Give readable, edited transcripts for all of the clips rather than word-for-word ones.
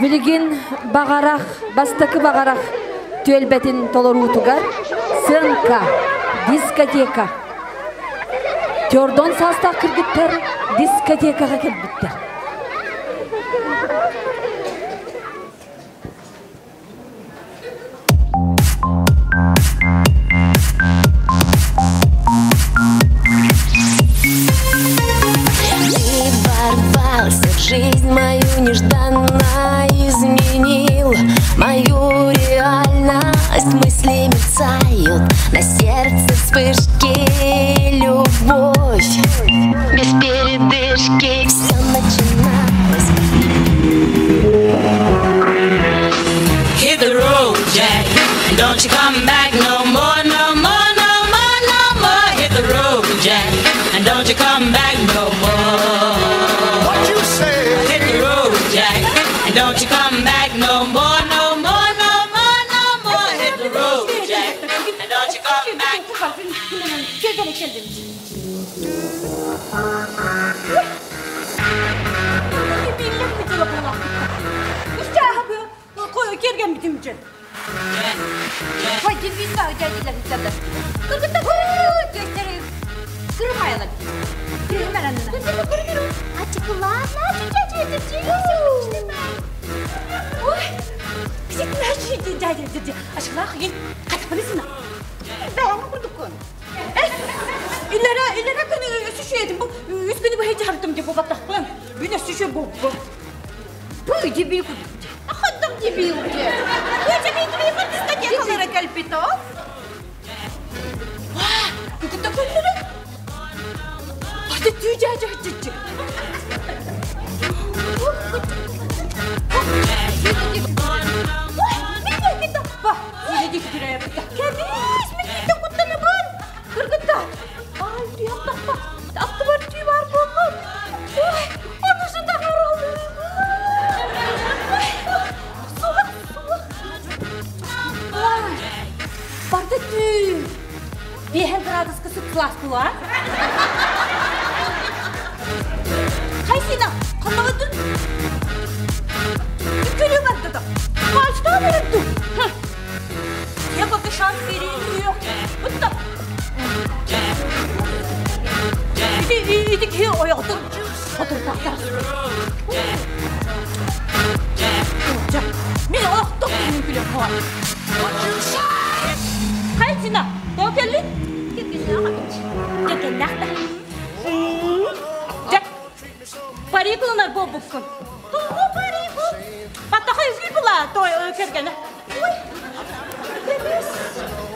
Билигин Баҕарах, бастакы Баҕарах түөлбэтин толоруутугар сыаҥка, дискотека. Төрдон саастаах кыргыттар дискотекаҕа кэлбиттэр. Ты ворвался в жизнь мою нежданно, изменил мою реальность. Мысли мерцают, на сердце вспышки любовь. Без передышки все начиналось. Hit the road, Jack, and don't you come back no more, no more, no more, no more. Hit the road, Jack, and don't you come back no more. What you say? Hit the road, Jack, and don't you come back no more, no more, no more, no more. Hit the road, Jack, and don't you come back.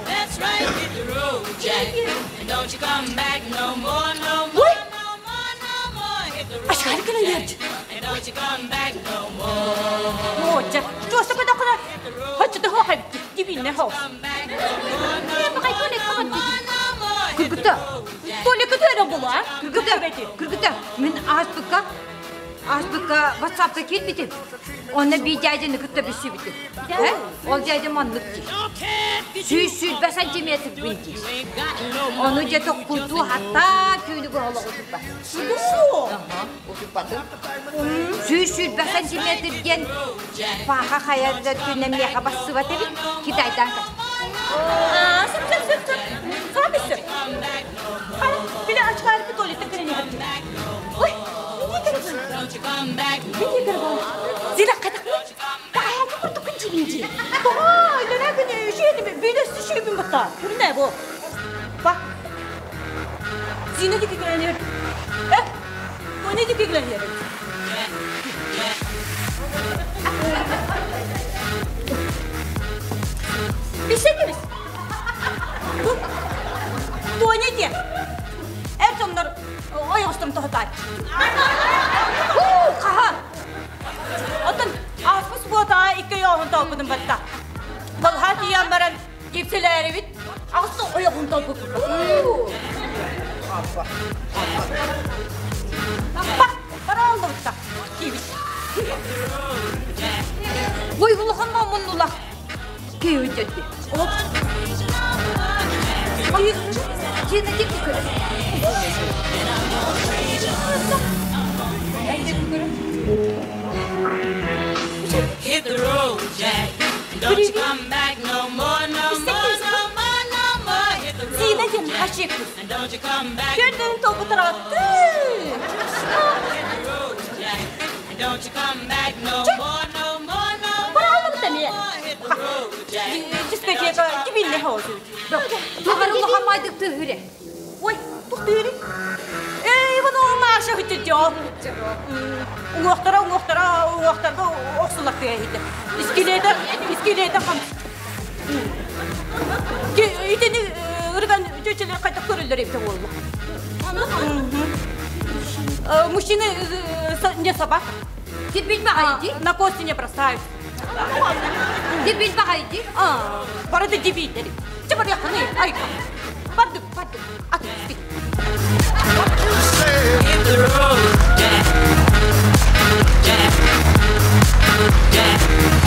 That's right, hit the road, Jack, and don't you come back no more, no more, no more, no more. Hit the road, Jack, and don't you come back no more. Come back no more, no more, no more, no more. Hit the road, Jack. Кыргыта, мин ааспыкка, ааспыкка WhatsApp'ка киирбитим. Онно биир дьээдьэни кытта билсибитим. Э? Ол дьээдьэм оннук дии. 120 сантиметр бин дии. Ону дьэ токкуйдуу хаттаа түүнүгү олох утуппат. Утуппатым. 120 сантиметр диэн пааха хайа да түнэ миэхэ бассыбат эбит. Китайдан кэлбит. Don't you come back no Ой, улахан муннулах. Күйүтөттү. Ой, Зина дикки көрө. Don't you come back no more, no more, no more, no more. Hit the road, Зина диэн Jack. хачык. And don't you come back Көрдөрүн толбутаратты. Hit the road, Jack. And don't you come back no more, no more, no more. Баралым тэмиэ. Hit the road, Jack. Дискотека кибинне хоосу. Тугары улахан майдык тыһыре. Ой, тухтыыры. Эй, бұны Маша хүтті Уңуқтара, уңуқтара, уңуқтарға оқсулар тыйды. Искелеті, искелеті қам. Итini ырган чөчелер қайта көрілдер епті олла. Мужчины не собак. Ти билбагайди. На кости не бросают. Ти билбагайди. Барды дебилдер. Чыбыр яқыны, ай. Барды, барды. Аты, Hit the road, Jack. Jack. Jack.